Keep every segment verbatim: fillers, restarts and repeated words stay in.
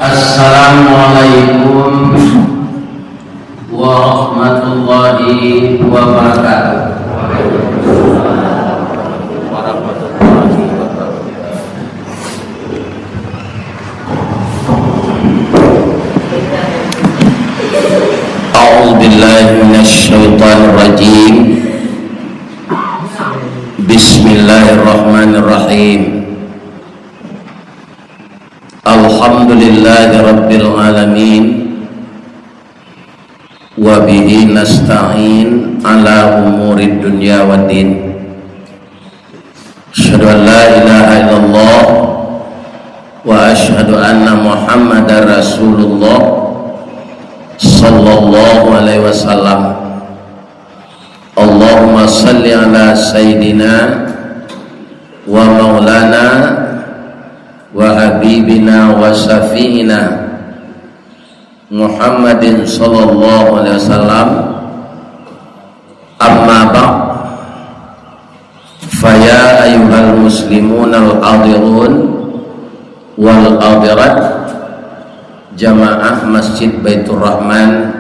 Assalamualaikum warahmatullahi wabarakatuh. أعوذ بالله من الشيطان الرجيم. بسم الله الرحمن الرحيم. الحمد لله رب العالمين. وبه نستعين على أمور الدنيا والدين. أشهد أن لا إله إلا الله وأشهد أن محمدا رسول الله صلى الله عليه وسلم. اللهم صل على سيدنا ومولانا وحبيبنا وشفيعنا محمد صلى الله عليه وسلم. أما بعد، فيا أيها المسلمون الحاضرون والحاضرات، jamaah Masjid Baitur Rahman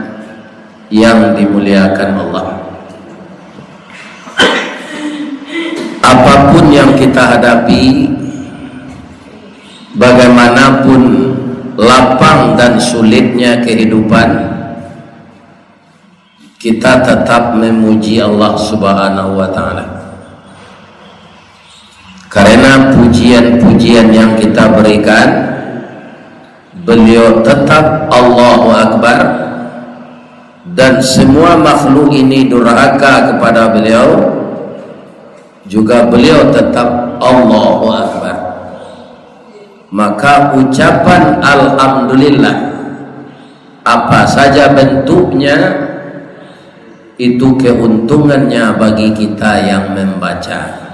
yang dimuliakan Allah. Apapun yang kita hadapi, bagaimanapun lapang dan sulitnya kehidupan, kita tetap memuji Allah Subhanahu wa Ta'ala. Karena pujian-pujian yang kita berikan, Beliau tetap Allahu Akbar, dan semua makhluk ini durhaka kepada Beliau, juga Beliau tetap Allahu Akbar. Maka ucapan alhamdulillah, apa saja bentuknya, itu keuntungannya bagi kita yang membaca.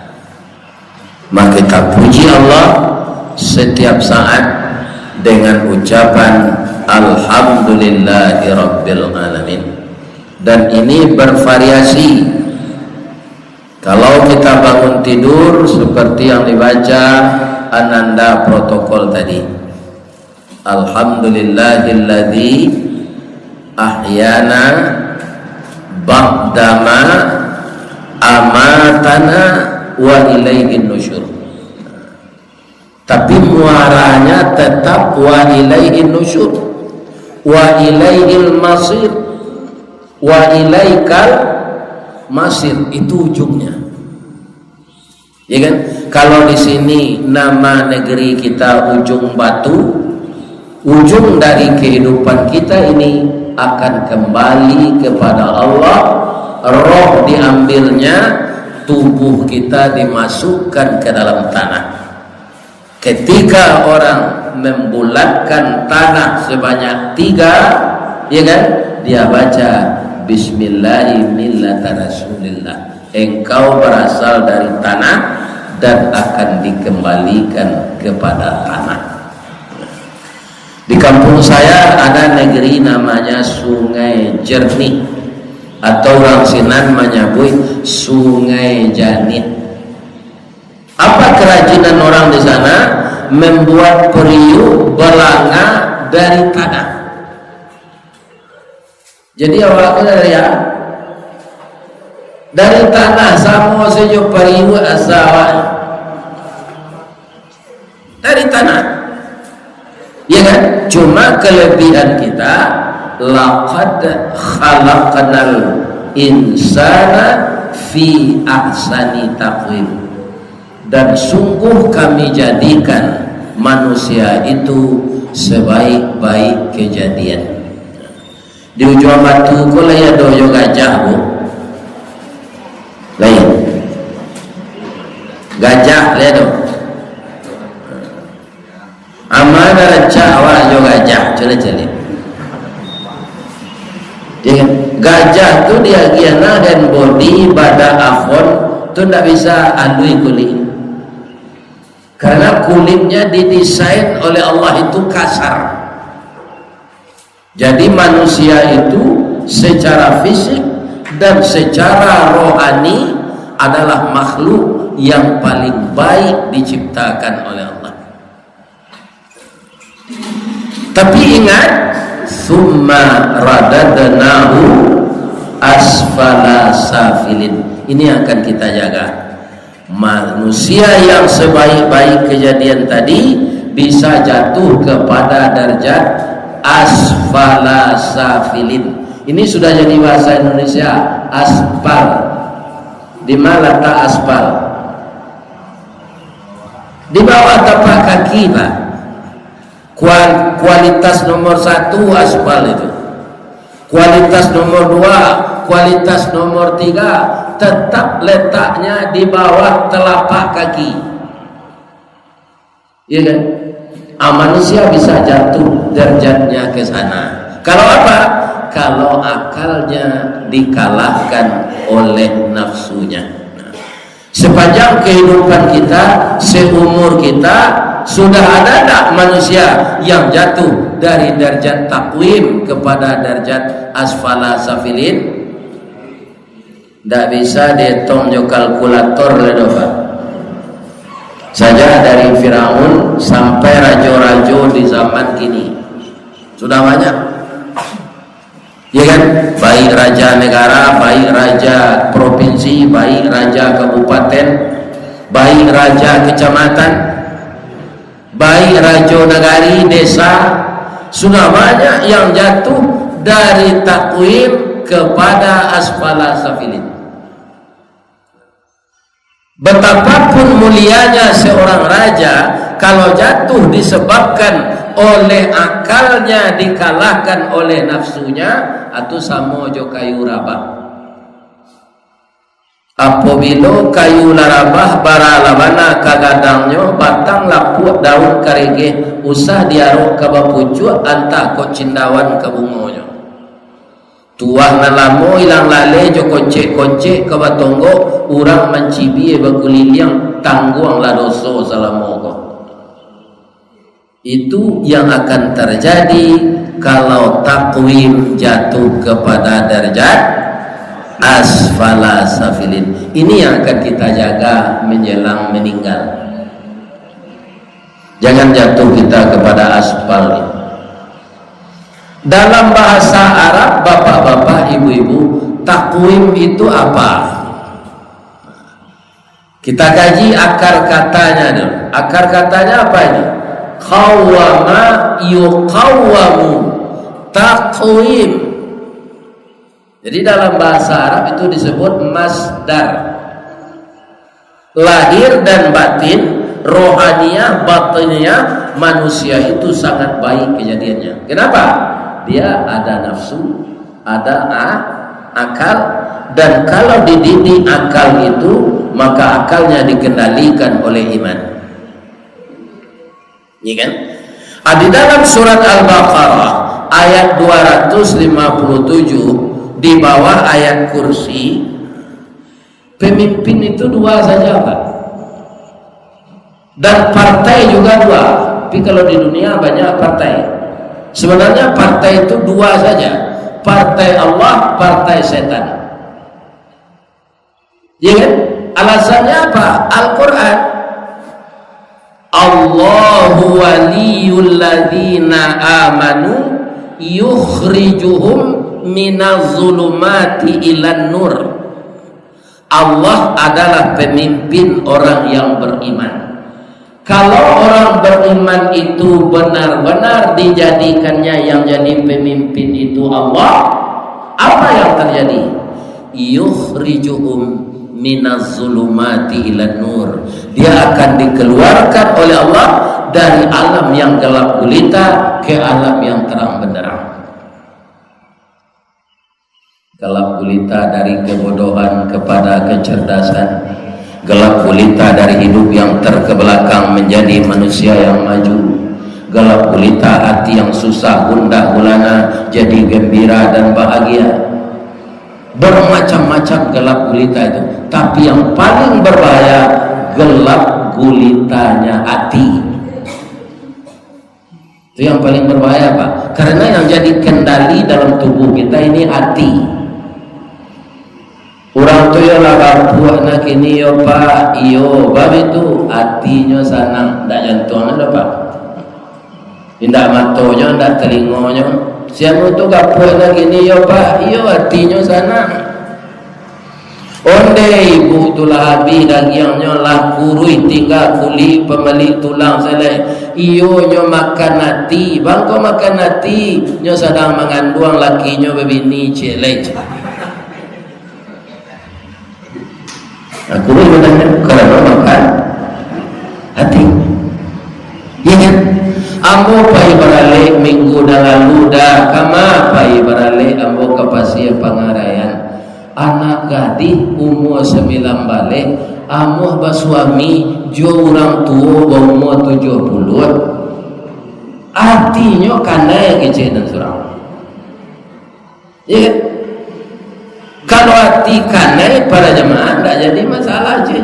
Maka kita puji Allah setiap saat dengan ucapan Alhamdulillahirabbil alamin. Dan ini bervariasi. Kalau kita bangun tidur seperti yang dibaca ananda protokol tadi, "Alhamdulillahilladzi ahyana ba'dama amatana wa ilaihin nusyur." Tapi muaranya tetap wa ilaihin nusyur, wa ilaihil masir, wa ilaikal masir, itu ujungnya. Ya kan? Kalau di sini nama negeri kita Ujung Batu, ujung dari kehidupan kita ini akan kembali kepada Allah, roh diambilnya, tubuh kita dimasukkan ke dalam tanah. Ketika orang membulatkan tanah sebanyak tiga, ya kan, dia baca, "Bismillahi millata Rasulillah." Engkau berasal dari tanah dan akan dikembalikan kepada tanah. Di kampung saya ada negeri namanya Sungai Jernih, atau orang sinan manyabuik Sungai Janih. Apa kerajinan orang di sana? Membuat periuk balanga dari tanah. Jadi awak tu dari, ya, dari tanah samo sajo periuk asa awak. Dari tanah. Ya kan? Cuma kelebihan kita, "Laqad khalaqnal insana fi ahsani taqwim." Dan sungguh Kami jadikan manusia itu sebaik-baik kejadian. Di Ujung Batu ko lai ado jo gajah, Bu? Lai. Gajah lai ado. Aman rancak awak jo gajah, caliak-caliak. Ya kan? Gajah tu diagiah na den body badan ahon tu ndak bisa alui kulik. Karena kulitnya didesain oleh Allah itu kasar. Jadi manusia itu secara fisik dan secara rohani adalah makhluk yang paling baik diciptakan oleh Allah. Tapi ingat, "Tsumma radadnahu asfala safilin." Ini yang akan kita jaga. Manusia yang sebaik-baik kejadian tadi bisa jatuh kepada darjat asfala safilin. Ini sudah jadi bahasa Indonesia, aspal. Di mana letak aspal? Di bawah tapak kaki, Pak. Kual-, kualitas nomor satu aspal itu. Kualitas nomor dua, kualitas nomor tiga, tetap letaknya di bawah telapak kaki. Iya kan? Ah, manusia bisa jatuh derajatnya ke sana. Kalau apa? Kalau akalnya dikalahkan oleh nafsunya. Nah, sepanjang kehidupan kita, seumur kita, sudah ada tak manusia yang jatuh dari darjat takwim kepada darjat asfala safilin? Ndak bisa dietong jo kalkulator lai doh, Pak. Sajak dari Firaun sampai rajo-rajo di zaman kini, sudah banyak. Ya kan? Baik raja negara, baik raja provinsi, baik raja kabupaten, baik raja kecamatan, baik rajo nagari, desa, sudah banyak yang jatuh dari takwim kepada asfala safilin. Betapapun mulianya seorang raja, kalau jatuh disebabkan oleh akalnya dikalahkan oleh nafsunya, atau samo jo kayu rabah. Apabilo kayu lah rabah, bara lah bana ka gadangnyo, batang lapuak, daun karigeh, usah diarok ka bapucuak, antah kok cindawan ka bungonyo. Tuah nan lamo ilang lalai jo koncek-koncek ka batonggok, urang mancibia bakuliliang, tangguanglah doso salamo ko. Itu yang akan terjadi kalau takwim jatuh kepada darjat asfala safilin. Ini yang akan kita jaga menjelang meninggal. Jangan jatuh kita kepada aspal ni. Dalam bahasa Arab, bapak-bapak, ibu-ibu, takwim itu apa? Kita kaji akar katanya dulu. Akar katanya apa ini? Qawwama yuqawwamu. Takwim. Jadi, dalam bahasa Arab itu disebut masdar. Lahir dan batin, rohaniah, batiniah, manusia itu sangat baik kejadiannya. Kenapa? Dia ada nafsu, ada a-, akal, dan kalau dididik akal itu, maka akalnya dikendalikan oleh iman. Ya kan? Ah, di dalam surat Al-Baqarah ayat dua ratus lima puluh tujuh, di bawah ayat kursi, pemimpin itu dua saja, Pak. Dan partai juga dua. Tapi kalau di dunia banyak partai. Sebenarnya partai itu dua saja. Partai Allah, partai setan. Ya kan? Alasannya apa? Al-Quran. "Allahu waliyul ladzina amanu yukhrijuhum minaz zulumati ilan nur." Allah adalah pemimpin orang yang beriman. Kalau orang beriman itu benar-benar dijadikannya yang jadi pemimpin itu Allah, apa yang terjadi? "Yukhrijuhum minaz zulumati ilan nur." Dia akan dikeluarkan oleh Allah dari alam yang gelap gulita ke alam yang terang benderang. Gelap gulita dari kebodohan kepada kecerdasan. Gelap gulita dari hidup yang terkebelakang menjadi manusia yang maju. Gelap gulita hati yang susah, gundah gulana, jadi gembira dan bahagia. Bermacam-macam gelap gulita itu. Tapi yang paling berbahaya, gelap gulitanya hati. Itu yang paling berbahaya, Pak. Karena yang jadi kendali dalam tubuh kita ini hati. Urang tu yo lah bapuak nak kini yo, Pak. Iyo, bab itu hatinyo sanang, ndak jantuang ado, Pak. Indak matonyo, indak talingonyo. Si anu tu gapuak lagi ni, yo Pak, iyo atinyo sanang. Ondeh ibu tu lah abih dagiangnyo, lah kuruih tingga kulik, pambali tulang sajo lai. Iyo nyo makan ati, bangko makan ati, nyo sadang manganduang lakinyo babini ciek lai. Aku ni sebenarnya karano makan ati. Iya kan? Ambo pai baralek minggu nan lalu dah. Kama pai baralek ambo ka Pasia Pangaraian. Anak gadih umua sambilan baleh, amuah basuami jo urang tuo baumua tujuah puluah. Atinyo kanai kecek nan surang. Iya kan? Kalau ati kanai para jamaah, ndak jadi masalah, cek.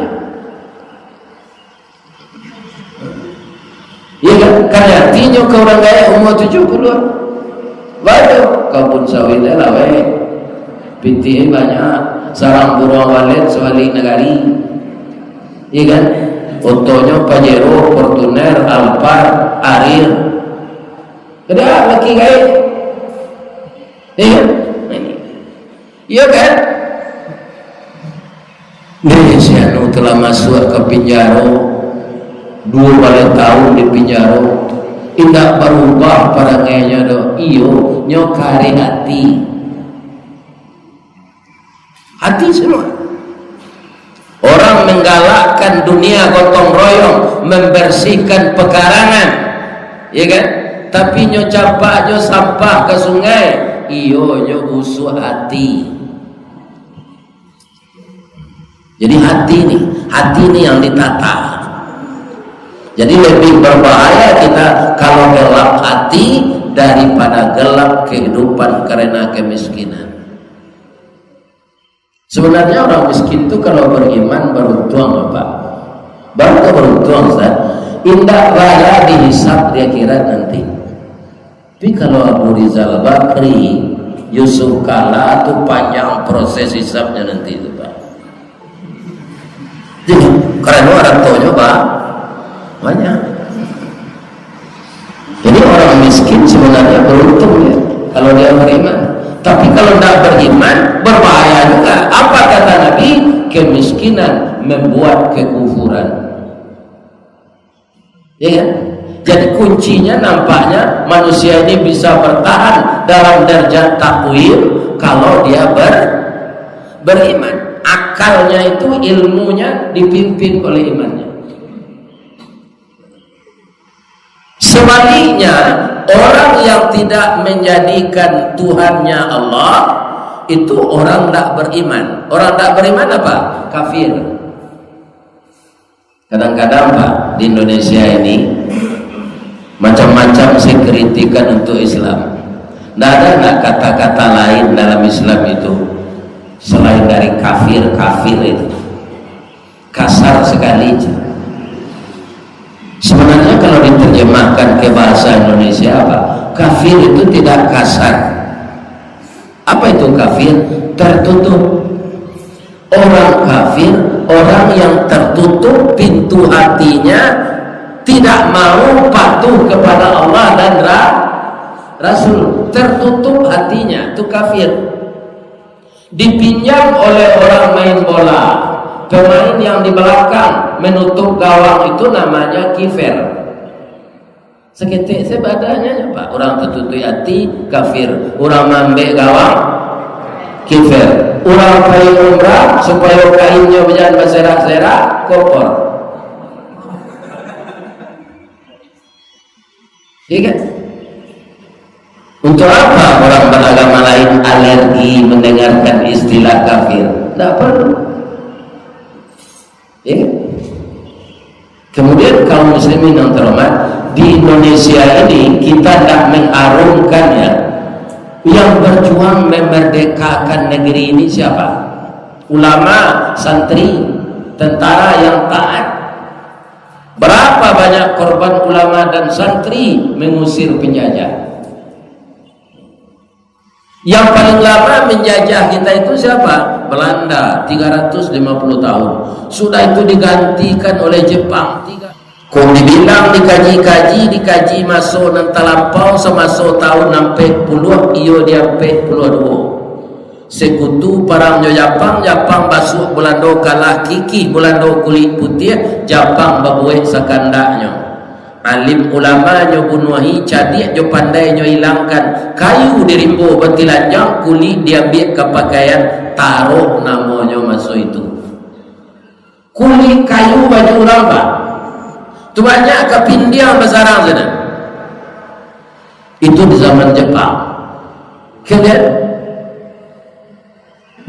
Iya kan? Kanai atinyo ka urang gaek umua tujuah puluah. Baru kabun sawit laweh. Pitih banyak, sarang buruang walet sabalik nagari. Iya kan? Otonyo Pajero, Fortuner, Alphard, Arir. Kada laki gaek. Iya kan? Iya kan? Deh, si anu tu lah masuak ka pinjaro, duo baleh taun di pinjaro, indak barubah parangainyo doh. Iyo, nyo kareh ati. Ati semua. Orang menggalakkan dunia gotong royong, membersihkan pekarangan, ya kan? Tapi nyo campak jo sampah ka sungai, iyo nyo busuak ati. Jadi hati ni, hati ni yang ditata. Jadi lebih berbahaya kita kalau gelap hati daripada gelap kehidupan karena kemiskinan. Sebenarnya orang miskin tu kalau beriman beruntung, Bapak. Baru tu beruntung, Ustaz. Indak raya dihisab di akhirat nanti. Tapi kalau Abu Rizal Bakri, Yusuf Kalla tu panjang proses hisabnya nanti tu, Pak. Jadi, karena orang tuanya, Pak, banyak. Jadi orang miskin sebenarnya beruntung ya, kalau dia beriman. Tapi kalau tidak beriman, berbahaya juga. Apa kata Nabi? Kemiskinan membuat kekufuran. Ya kan? Jadi kuncinya nampaknya manusia ini bisa bertahan dalam derajat takwim kalau dia ber-, beriman. Akalnya itu, ilmunya dipimpin oleh imannya. Sebaliknya, orang yang tidak menjadikan Tuhannya Allah, itu orang tak beriman. Orang tak beriman apa? Kafir. Kadang-kadang, Pak, di Indonesia ini, macam-macam saya kritikan untuk Islam. Ndak ada nak kata-kata lain dalam Islam itu selain dari kafir, kafir itu. Kasar sekali. Sebenarnya kalau diterjemahkan ke bahasa Indonesia, apa? Kafir itu tidak kasar. Apa itu kafir? Tertutup. Orang kafir, orang yang tertutup pintu hatinya, tidak mau patuh kepada Allah dan Ra-, Rasul. Tertutup hatinya, itu kafir. Dipinjam oleh orang main bola. Pemain yang di belakang menutup gawang itu namanya kiper. Saketek saja badanya, Pak. Urang tatutuik ati, kafir. Urang maambek gawang, kiper. Urang pai umrah, supayo kainnyo bajalan baserak-serak, kopor. Iya kan? Untuk apa orang beragama lain alergi mendengarkan istilah kafir? Tidak perlu. Ya kan? Kemudian kaum muslimin yang terhormat, di Indonesia ini kita tidak mengharumkan ya, yang berjuang memerdekakan negeri ini siapa? Ulama, santri, tentara yang taat. Berapa banyak korban ulama dan santri mengusir penjajah? Yang paling lama menjajah kita itu siapa? Belanda, tiga ratus lima puluh tahun. Sudah itu digantikan oleh Jepang. Tiga Kok dibilang dikaji-kaji, dikaji maso nan talampau, samaso tahun ampek puluah, iyo di ampek puluah duo. Sekutu parang jo Japang, Japang basuak Bulando, kalah kikih Bulando kulik putiah, Japang babuek sakandaknyo. Alim ulama nyo bunuahi, cadiak jo pandai nyo ilangkan, kayu di rimbo batilanjang, kulik diambiak ka pakaian, tarok namonyo maso itu. Kulik kayu baju urang, Pak. Tu banyak kapindiang basarang sinan. Itu di zaman Jepang. Kalian?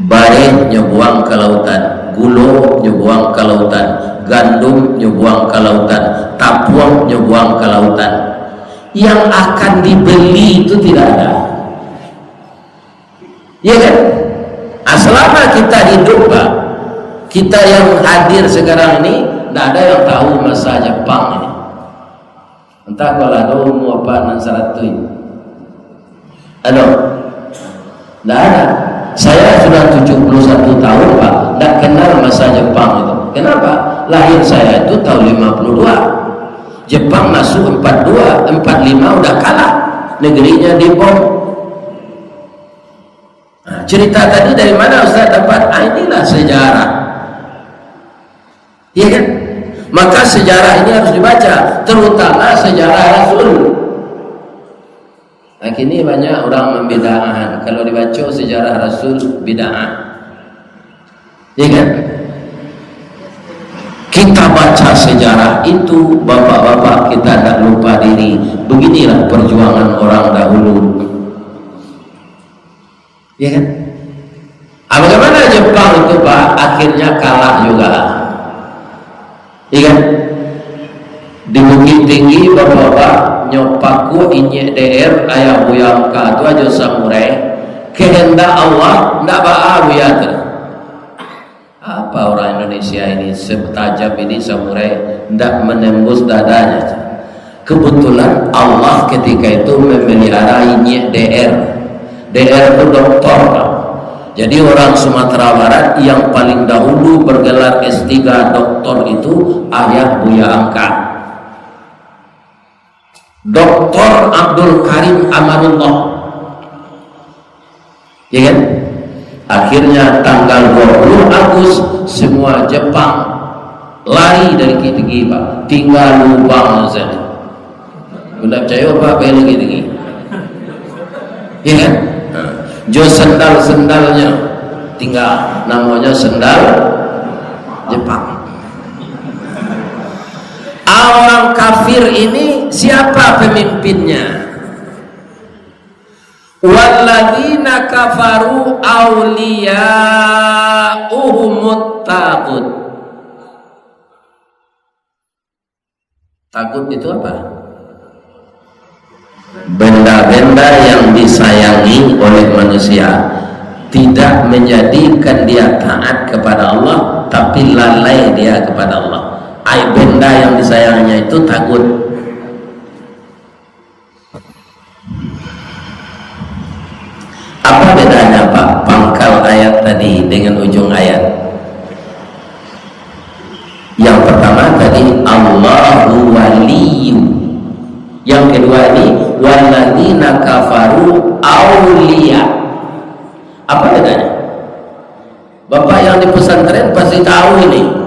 Bareh nyo buang ka lautan, gulo nyo buang ka lautan, gandum nyo buang ka lautan, tapuang nyo buang ka lautan. Yang akan dibeli itu tidak ada. Iya kan? Ah, selama kita hidup, Pak, kita yang hadir sekarang ini, ndak ada yang tahu masa Jepang ini. Entah kalau ada umur apa, enam seratus ini. Ada? Ndak ada. Saya sudah tujuh puluh satu tahun, Pak, ndak kenal masa Jepang itu. Kenapa? Lahir saya itu tahun lima puluh dua. Jepang masuk empat dua, empat lima udah kalah. Negerinya dibom. Nah, cerita tadi dari mana Ustaz dapat? Ah, inilah sejarah. Iya kan? Maka sejarah ini harus dibaca, terutama sejarah Rasul. Nah, kini banyak orang mambidaahan. Kalau dibaca sejarah Rasul, bid'ah. Iya kan? Kita baca sejarah itu, bapak-bapak, kita tak lupa diri. Beginilah perjuangan orang dahulu. Ya kan? Ah, bagaimana Jepang itu, Pak? Akhirnya kalah juga. Ya kan? Di Bukittinggi, bapak-bapak, nyo paku inyek D R, ayah buya angka tu ajo samurai. Kehendak Allah, ndak baa buya tu. Apa orang Indonesia ini, setajam ini samurai, ndak menembus dadanya. Kebetulan Allah ketika itu memelihara inyek D R. D R itu doktor. Jadi orang Sumatera Barat yang paling dahulu bergelar S tiga doktor itu ayah buya angka. Doktor Abdul Karim Amanullah. Ya kan? Akhirnya tanggal dua puluh Agustus, semua Jepang lari dari Bukittinggi, Pak. Tinggal lubang saja. Ndak picayo, Pak, pai lagi tinggi. Ya kan? Nah, jo sendal-sendalnya tinggal, namanya sendal Jepang. Ah, orang kafir ini siapa pemimpinnya? Walladzina kafaru auliya'uhumut tagut. Tagut itu apa? Benda-benda yang disayangi oleh manusia tidak menjadikan dia taat kepada Allah, tapi lalai dia kepada Allah. Ai, benda yang disayanginya itu tagut. Apa bedanya, Pak, pangkal ayat tadi dengan ujung ayat? Yang pertama tadi, Allahu waliyu. Yang kedua ini, walladzina kafaru auliya. Apa bedanya? Bapak yang di pesantren pasti tahu ini.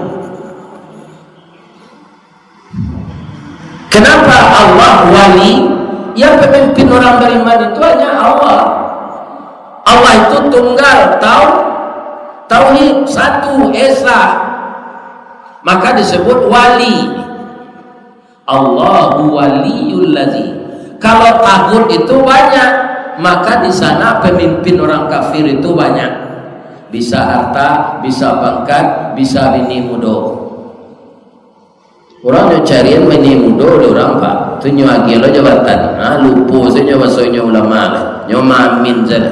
Kenapa Allah wali? Yang pemimpin orang beriman itu hanya Allah. Allah itu tunggal, tau-, tauhid, satu, esa. Maka disebut wali. Allahu waliyul ladzi. Kalau tagut itu banyak, maka di sana pemimpin orang kafir itu banyak. Bisa harta, bisa pangkat, bisa bini mudo. Urang nyo carian bini mudo dek urang, Pak. Tu nyo agiah lo jabatan. Ha, lupo sajo baso nyo ulama lah. Nyo maamin sajo.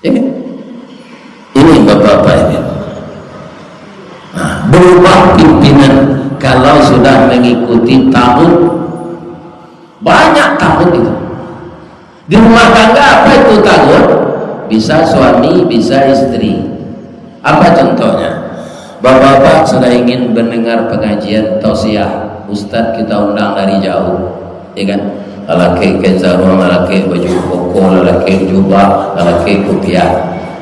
Ya kan? Ini bapak-bapak ini. Nah, berubah pimpinan kalau sudah mengikuti tagut. Banyak tagut itu. Di rumah tangga apa itu tagut? Bisa suami, bisa istri. Apa contohnya? Bapak-bapak sudah ingin mendengar pengajian tausiah, ustaz kita undang dari jauh, ya kan? Lalaki kain sarung, lalaki baju koko, lalaki jubah, lalaki kupiah.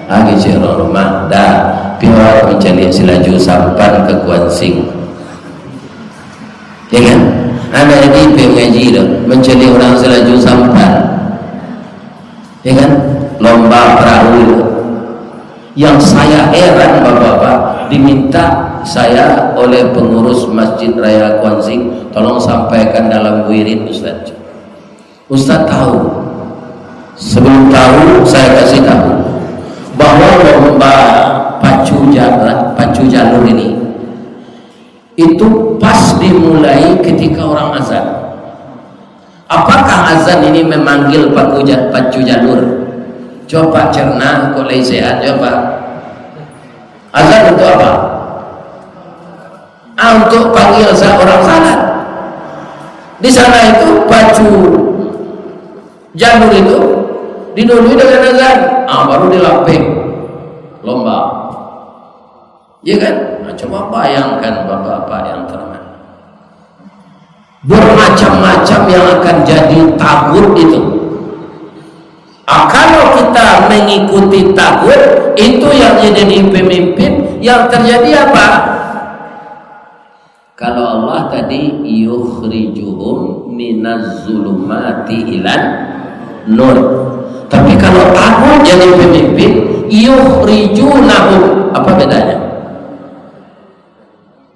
Ah, kecek urang rumah, dah, pi awak mancaliak si Laju Sampan ka Kuansing. Ya kan? Anak ini pi mangaji tu, mancaliak urang si Laju Sampan. Ya kan? Lomba perahu tu. Yang saya heran, bapak-bapak, diminta saya oleh pengurus Masjid Raya Kuansing, "Tolong sampaikan dalam wirid, Ustaz." Ustaz tahu. Sebelum tahu, saya kasih tahu bahwa lomba pacu jalan, pacu jalur ini, itu pas dimulai ketika orang azan. Apakah azan ini memanggil paku ja-, pacu jalur? Coba cerna, kok lai sehat, coba. Azan untuk apa? Ah, untuk panggil sa-, orang salat. Di sana itu pacu jalur itu didului dengan azan, ah, baru dilapeh lomba. Ya kan? Nah, coba bayangkan, bapak-bapak yang terhormat. Bermacam-macam yang akan jadi tagut itu. Ah, kalau kita mengikuti tagut, itu yang jadi pemimpin, yang terjadi apa? Kalau Allah tadi, "Yukhrijuhum minaz zulumati ilan nur." Tapi kalau tagut jadi pemimpin, "Yukhrijunahum." Apa bedanya?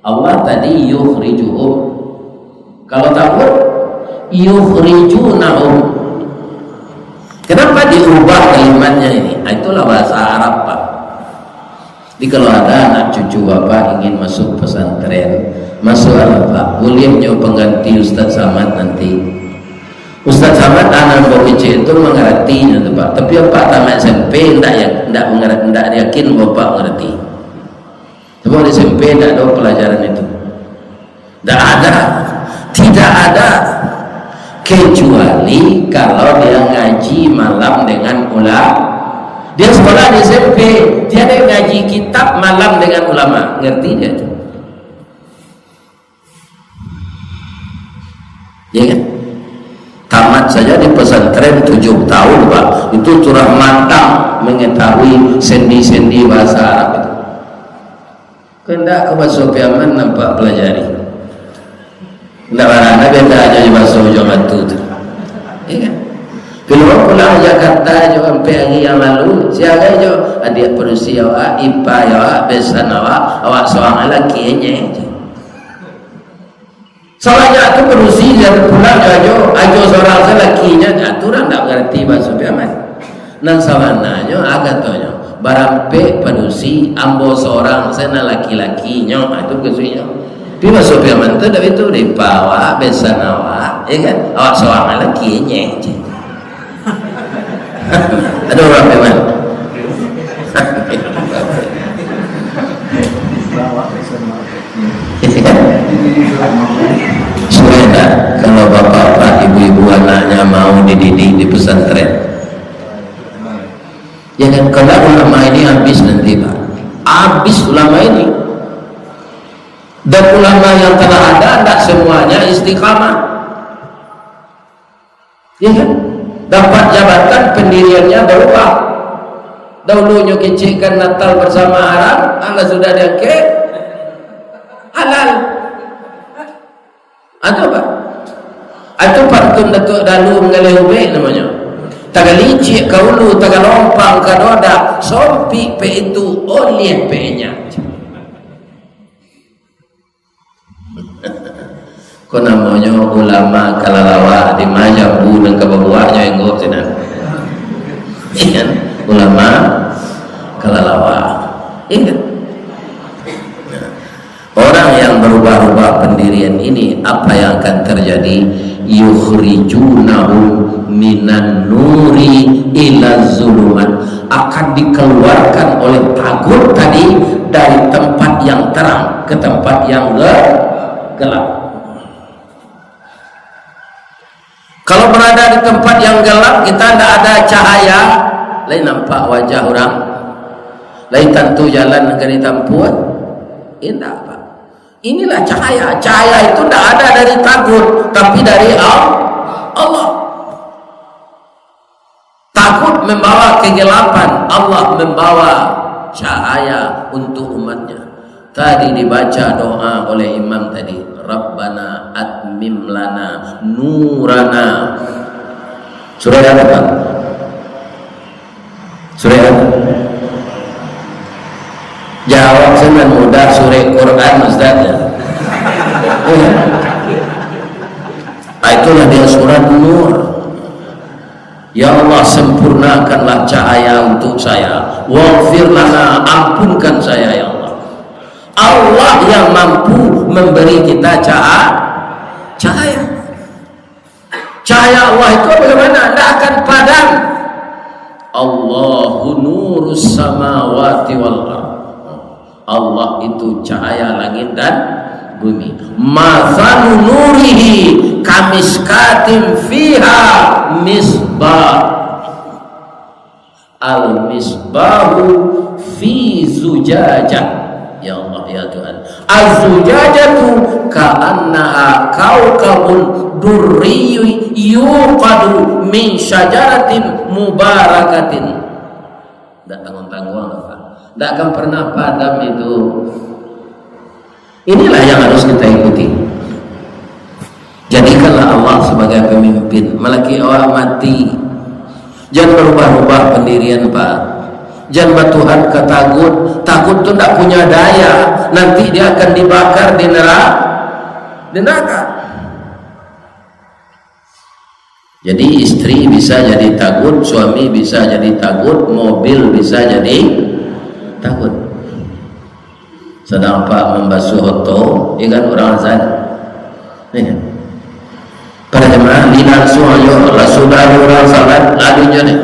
Allah tadi, "Yukhrijuhum." Kalau tagut, "Yukhrijunahum." Kenapa diubah kalimatnya ini? Ah, itulah bahasa Arab, Pak. Jadi, kalau ada anak cucu Bapak ingin masuk pesantren, masuklah, Pak. Buliah nyo pengganti Ustaz Samad nanti. Ustaz Samad anak buah kecil tu mangarati nyo tu, Pak. Tapi Bapak tamat S M P, ndak ya, ndak mangarati, ndak yakin Bapak mangarati. Sebab di S M P ndak ada pelajaran itu. Ndak ada. Tidak ada. Kecuali kalau dia ngaji malam dengan ulama. Dia sekolah di S M P, dia ada ngaji kitab malam dengan ulama. Ngerti dia tu? Ya kan? Tamat saja di pesantren tujuh tahun, Pak. Itu sudah matang mengetahui sendi-sendi bahasa Arab itu. Kandak ka baso Piaman nampak pelajari. Ndak barana beda aja jo baso Ujung Batu tu. Iya kan? Kaluar pulang Jakarta jo ampek hari yang lalu, siagai jo adiak padusi awak, ipa awak, besan awak, awak sorang laki inyo. Sabanyak tu padusi, jan pulang jo ajo, ajo sorang se lakinyo, nah, tu urang ndak mangarati baso Piaman. Nan sabananyo, ah, katonyo, barampek padusi, ambo sorang se nan laki-lakinyo, ah, tu mukasuiknyo. Tapi baso Piaman tu ndak baitu, ipa awak, besan awak, ya kan? Awak sorang laki inyo. Ado urang Piaman? Sudah tak, kalau bapak-bapak, ibu-ibu anaknya mau dididik di pesantren? Ya kan, kalau ulama ini habis nanti, Pak. Habis ulama ini. Dan ulama yang telah ada, tidak semuanya istiqamah. Ya kan? Dapat jabatan, pendiriannya berubah. Dahulunyo kecek kan Natal bersama haram, alah sudah diangkek, halal. Ado, Pak. Ado pantun Datuak Dalu manggaleh ubek namonyo. Tagalicik ka ulu, tagalompang ka dodak, sompik pek itu, oliah pek inyak. Ko namonyo ulama kalalawa, di ma jambu nan ka babuahnyo engok sinan. Iya kan? Ulama kalalawa. Iya kan? Orang yang berubah-ubah pendirian ini, apa yang akan terjadi? Yukhrijunahum minan nuri ila zulumat. Akan dikeluarkan oleh tagut tadi dari tempat yang terang ke tempat yang ge-, gelap. Kalau berada di tempat yang gelap, kita ndak ada cahaya, lai nampak wajah urang, lai tantu jalan nan ka ditampuah. Indak, Pak. Inilah cahaya. Cahaya itu ndak ada dari tagut, tapi dari Al-, Allah. Tagut membawa kegelapan, Allah membawa cahaya untuk umatnya. Tadi dibaca doa oleh imam tadi, "Rabbana atmim lana nurana." Surah apa, Pak? Surah apa? Jawab sajo nan mudah, surah Quran, Ustaz, ya. Iya. Ah, itulah dia surat Nur. Ya Allah, sempurnakanlah cahaya untuk saya. Waghfir lana, ampunkan saya, ya Allah. Allah yang mampu memberi kita caha-, cahaya. Cahaya Allah itu bagaimana? Tidak akan padam. Allahu nurus samawati wal ard. Allah itu cahaya langit dan bumi. Mathalu nurihi kamiskatin fiha misbah. Al-misbahu fi zujajah. Ya Allah, ya Tuhan. Az-zujajatu ka'annaha kaukabun durriyyun yuqadu min syajaratin mubarakatin. Ndak tangguang-tangguang, Pak. Ndak akan pernah padam itu. Inilah yang harus kita ikuti. Jadikanlah Allah sebagai pemimpin, malaki awak mati. Jan barubah-rubah pandirian, Pak. Jan batuhan ka tagut. Tagut tu ndak punya daya. Nanti dia akan dibakar di nera-, di neraka. Jadi, istri bisa jadi tagut, suami bisa jadi tagut, mobil bisa jadi tagut. Sadang Pak mambasuah oto, ya kan, urang azan. Ni kan. Para jamaah, di langsuang ajo, lah sudah urang salat, ladunyo ni.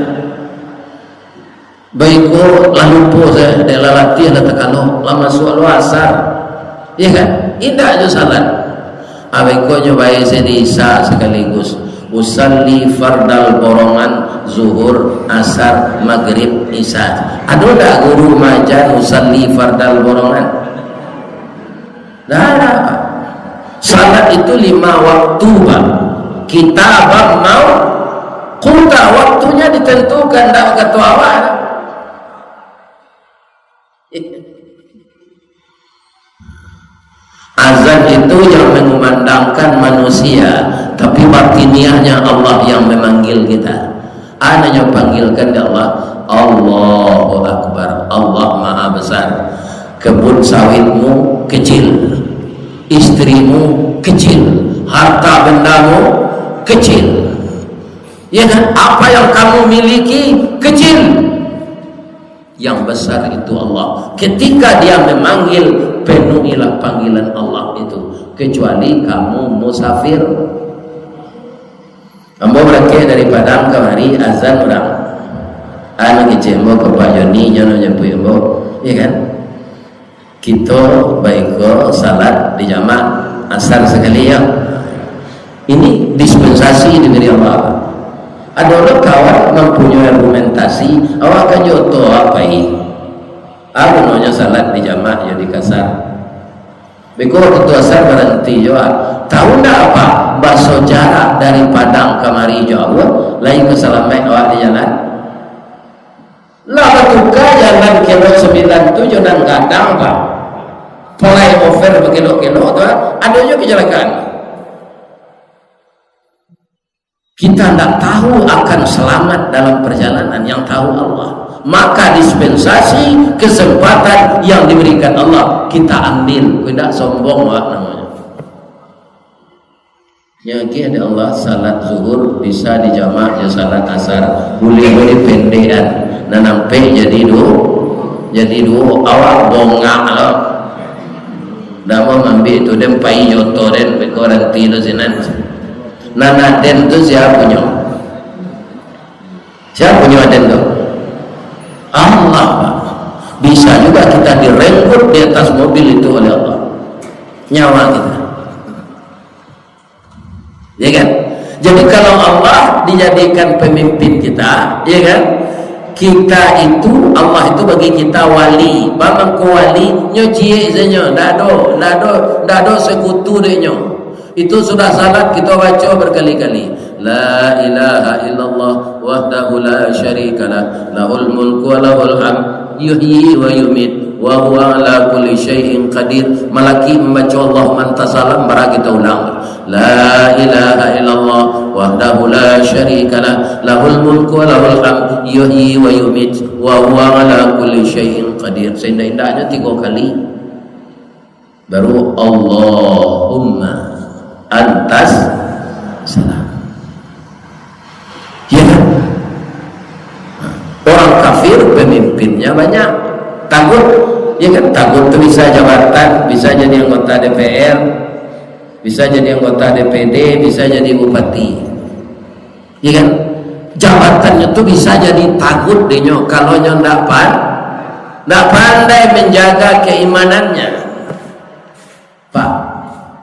Baiko lah lupo sajo, dek lah latiah lah takalo, lah masuak lo asar. Iya kan? Indak jo salat. Ah, baikonyo bae se di isya sakaligus. Usalli fardal borongan, zuhur, asar, magrib, isya. Ado ndak guru maaja usalli fardal borongan? Ndak ado, Pak. Salat itu lima waktu, Pak. Kitaban mauquta, waktunya ditentukan, ndak bakato awak. Azan itu yang mengumandangkan manusia, tapi batiniahnya Allah yang memanggil kita. Anaknya panggilkan dek Allah, Allahu Akbar, Allah Maha Besar. Kebun sawitmu kecil, istrimu kecil, harta bendamu kecil. Ya kan? Apa yang kamu miliki kecil. Yang besar itu Allah. Ketika Dia memanggil, penuhilah panggilan Allah itu. Kecuali kamu musafir. Ambo barangkek dari Padang kamari, azan urang. Anu kecek ambo ka Pak Joni, nyo nyo japuik ambo, ya kan? Kito baiko salat di jamak asar sakali, ya. Ini dispensasi diberi Allah. Ado lo kawan mampunyoi argumentasi, awak kan jo oto pai. Apo gunonyo salat di jamak jo di kasar? Beko waktu asar baranti jo, ah. Tahu ndak, Pak, baso jarak dari Padang kamari jauah, lai ka salamaik awak di jalan? Lah batuka jalan kelok sambilan tu jo nan gadang, Pak. Flyover bakelok-kelok tu, ah, ado jo kecelakaan. Kita ndak tahu akan selamat dalam perjalanan, yang tahu Allah. Maka dispensasi, kesempatan yang diberikan Allah, kita ambil. Indak sombong awak namonyo. Nyo agiah dek Allah, salat zuhur bisa dijamak jo salat asar. Buliah-buliah pendekan. Nan ampek jadi du-, jadi duo. Awak bongak lo. Ndak mau ngambil tu, den pai jo oto den, beko ranti lo sinan. Nan aden tu sia punyo? Sia punyo aden tu? Allah, Pak. Bisa juga kita direnggut di atas mobil itu oleh Allah. Nyawa kita. Ya kan? Jadi kalau Allah dijadikan pemimpin kita, ya kan? Kita itu, Allah itu bagi kita wali. Bamangko wali, nyo ciek sajo, ndak ado, ndak ado, ndak ado sekutu dek nyo. Itu sudah salat kita baca berkali-kali. La ilaha illallah wahdahu la syarikalah, lahul mulku wa lahul hamd, yuhyi wa yumit, wa huwa ala kulli syai'in qadir. Malaki mambaca Allahumma anta salam, bara kita ulang. La ilaha illallah wahdahu la syarikalah, lahul mulku wa lahul hamd, yuhyi wa yumit, wa huwa ala kulli syai'in qadir. Seindak-indaknyo tigo kali. Baru Allahumma antas salam. Ya kan? Orang kafir pemimpinnya banyak. Tagut, ya kan? Tagut tu bisa jabatan, bisa jadi anggota D P R, bisa jadi anggota D P D, bisa jadi bupati. Ya kan? Jabatannyo tu bisa jadi tagut dek nyo, kalau nyo ndak pan-, ndak pandai menjaga keimanannya. Pak,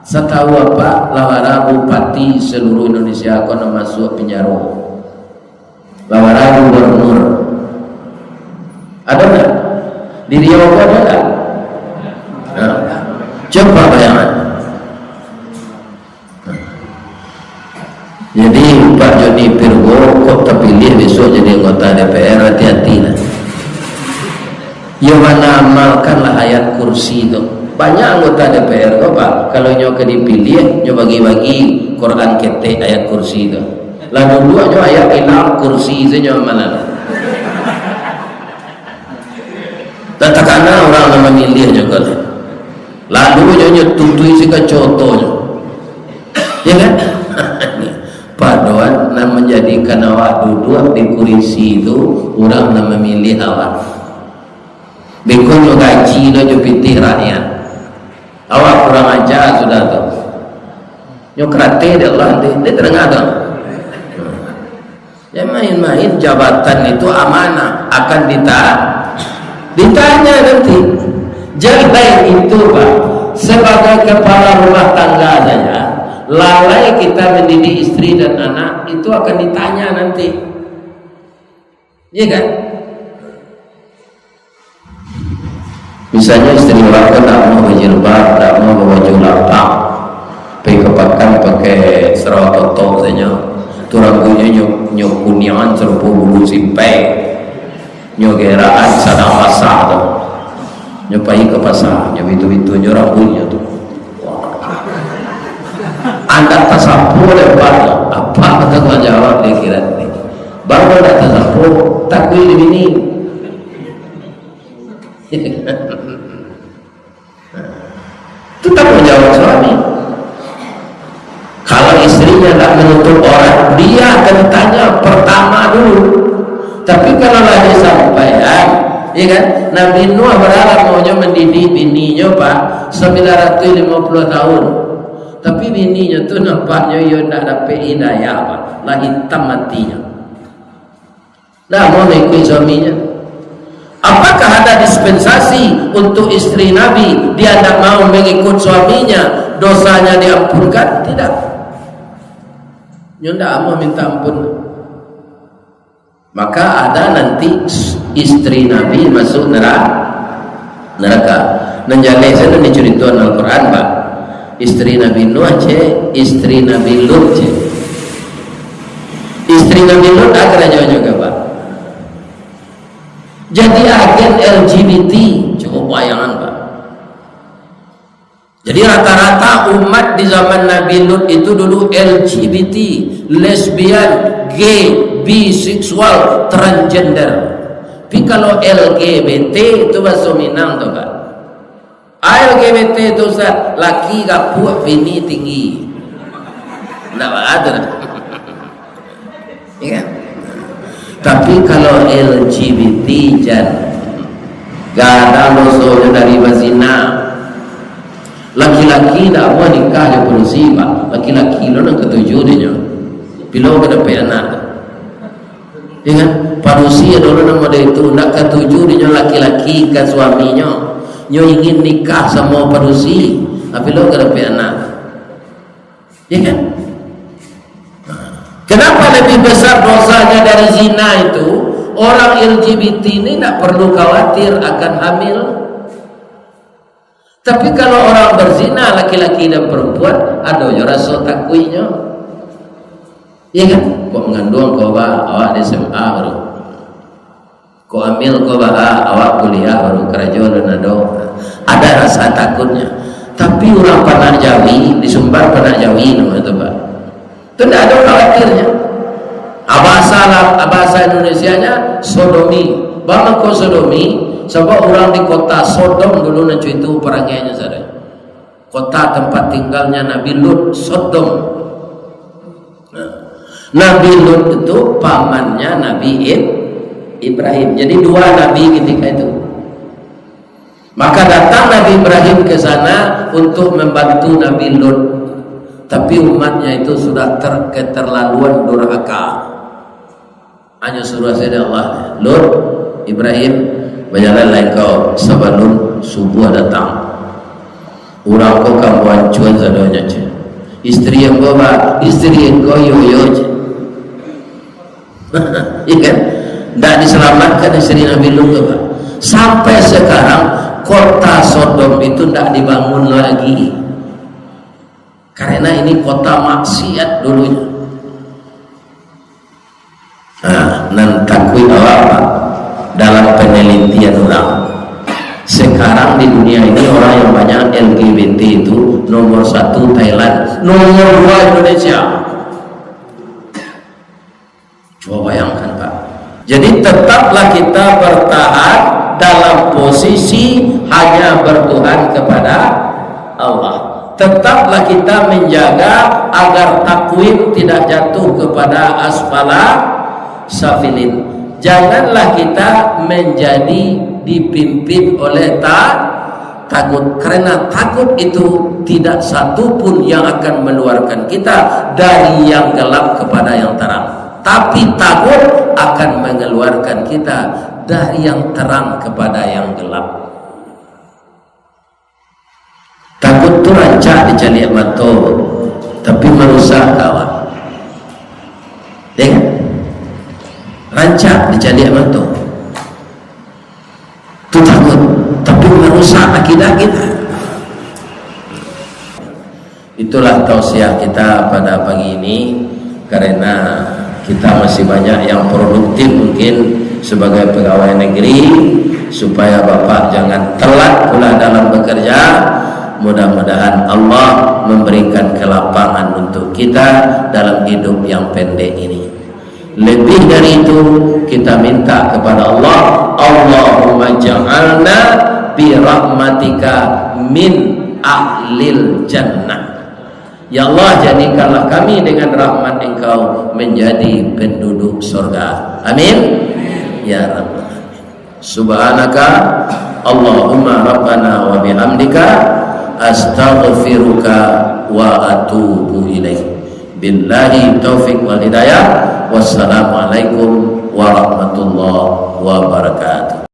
satahu Apak, lah bara bupati seluruh Indonesia ko nan masuak pinjaro? Lah bara gubernur? Ado ndak? Di Riau ko ado ndak? Nah, coba bayangan. Jadi, Pak Joni Pirgo, kok tapiliah bisuak jadi anggota D P R, hati-hatilah. Yo, mana amalkanlah ayat kursi tu. Banyak anggota D P R ko, Pak, kalau nyo ka dipiliah, nyo bagi-bagi Quran ketek ayat kursi tu. Lah duduak nyo ayat ilang kursi tu nyo amalan. Dak takana urang nan mamiliah juo lah. Lalu nyo, nyo tutui sikaco otonyo. Ya kan? Padoan nan manjadikan awak duduak di kurisi tu, urang nan mamiliah awak. Beko nyo gaji lo jo pitih rakyat. Awak kurang aja sudah tu. Nyo karate dek Allah, dek, dek tadanga tu. Jan main-main, jabatan itu amanah, akan dita-, ditanya nanti. Jan itu, Pak, sebagai kepala rumah tangga saja, lalai kita mendidik istri dan anak, itu akan ditanya nanti. Iya kan? Misalnyo istri urang ko ndak mau bajilbab, ndak mau babaju lapang, pai ka pakan pakai sarawa totok sajo, tu rambuiknyo nyo, nyo kuniangan sarupo bulu simpai, nyo geraan sadang basah tu, nyo pai ka pasa, nyo bitu-bitu nyo rambuiknyo tu. Andak tasapo dek Apak, Apak batangguang jawab di akhirat ni. Baru andak tasapo, takuik di bini. Itu tanggung jawab suami. Kalau istrinya tak menutup aurat, dia akan ditanya pertama dulu. Tapi kalau lah disampaian, ya kan? Nabi Nuh bara lamonyo mandidik bininyo, Pak, sembilan ratus lima puluh tahun. Tapi bininyo tu nampaknyo iyo ndak dapek hidayah, Pak. Lah hitam atinyo. Ndak mau mengikuti suaminya. Apakah ada dispensasi untuk istri Nabi, dia ndak mau mengikut suaminya, dosanya diampunkan? Tidak. Nyo ndak mau minta ampun. Maka ada nanti istri Nabi masuk nera-, neraka. Nan jaleh sajo dicaritoan Al-Quran, Pak. Istri Nabi Nuh cek, istri Nabi Lut cek. Istri Nabi Lut, ah, karajonyo ka, Pak? Jadi agen L G B T. Cubo bayangan, Pak. Jadi rata-rata umat di zaman Nabi Lut itu dulu L G B T, lesbian, gay, biseksual, transgender. Tapi kalau L G B T itu bahaso Minang tu, Pak. Ah, L G B T tu, Ustaz, laki gapuak, bini tinggi. Ndak baa tu dah. Ya kan? Tapi kalau L G B T, jan, gadang dosonyo dari bazina. Laki-laki ndak buliah nikah jo padusi, Pak. Laki-laki lo nan katuju dinyo. Bilo ka dapek anak. Ya kan? Padusi ado lo nan model itu, ndak katuju dinyo laki-laki ka suaminyo. Nyo ingin nikah samo padusi. Tapi lo ka dapek anak. Ya kan? Kenapa lebih besar dosanya dari zina itu? Orang L G B T ni ndak perlu khawatir akan hamil. Tapi kalau orang berzina, laki-laki dan perempuan, ado jo raso takuiknyo. Iya kan? Kok manganduang ko ba, awak di S M A baru. Kok hamil ko ba, awak kuliah baru, karajo alun ado. Ada rasa takutnya. Tapi urang panak jawi, di Sumbar panak jawi namo itu, Pak. Tu ndak ado khawatirnyo. Ah, bahasa lah, ah, bahasa Indonesianya sodomi. Baa mangko sodomi? Sabab urang di kota Sodom dulu nan cuitu parangainyo sadonyo. Kota tempat tinggalnya Nabi Lut, Sodom. Nah, Nabi Lut itu pamannya Nabi Ib-, Ibrahim. Jadi dua nabi ketika itu. Maka datang Nabi Ibrahim ke sana untuk membantu Nabi Lut. Tapi umatnya itu sudah ter-, keterlaluan durhaka. Hanyo suruah sajo dek Allah, "Lut, Ibrahim, bajalanlah engkau sabalun subuah datang. Urang ko ka ambo ancuan sadonyo, ceh. Isteri ambo, ba, isteri engkau, iyo, iyo, ceh." Iya kan? Ndak diselamatkan isteri Nabi Lut tu, Pak. Sampai sekarang, kota Sodom itu ndak dibangun lagi. Karena ini kota maksiat dulunya. Nah, nan takuik awak, Pak, dalam penelitian urang. Sekarang di dunia ini orang yang banyak L G B T itu nomor satu Thailand, nomor dua Indonesia. Coba bayangkan, Pak. Jadi, tetaplah kita bertahan dalam posisi hanya bertuhan kepada Allah. Tetaplah kita menjaga agar takwim tidak jatuh kepada asfala safilin. Janganlah kita menjadi dipimpin oleh ta-, takut. Karena takut itu tidak satu pun yang akan mengeluarkan kita dari yang gelap kepada yang terang. Tapi takut akan mengeluarkan kita dari yang terang kepada yang gelap. Takut tu rancak dicaliak mato, tapi marusak ka awak. Ya kan? Rancak dicaliak mato. Tu takut, tapi marusak akidah kita. Itulah tausiah kita pada pagi ini, karena kita masih banyak yang produktif mungkin sebagai pegawai negeri, supaya Bapak jangan telat pula dalam bekerja. Mudah-mudahan Allah memberikan kelapangan untuk kita dalam hidup yang pendek ini. Lebih dari itu, kita minta kepada Allah, "Allahumma ja'alna bi rahmatika min ahlil jannah." Ya Allah, jadikanlah kami dengan rahmat Engkau menjadi penduduk surga. Amin. Ya Rabbal Alamin. Subhanaka Allahumma Rabbana wa bihamdika, astaghfiruka wa atubu ilaik. Billahi taufik wal hidayah. Wassalamualaikum warahmatullahi wabarakatuh.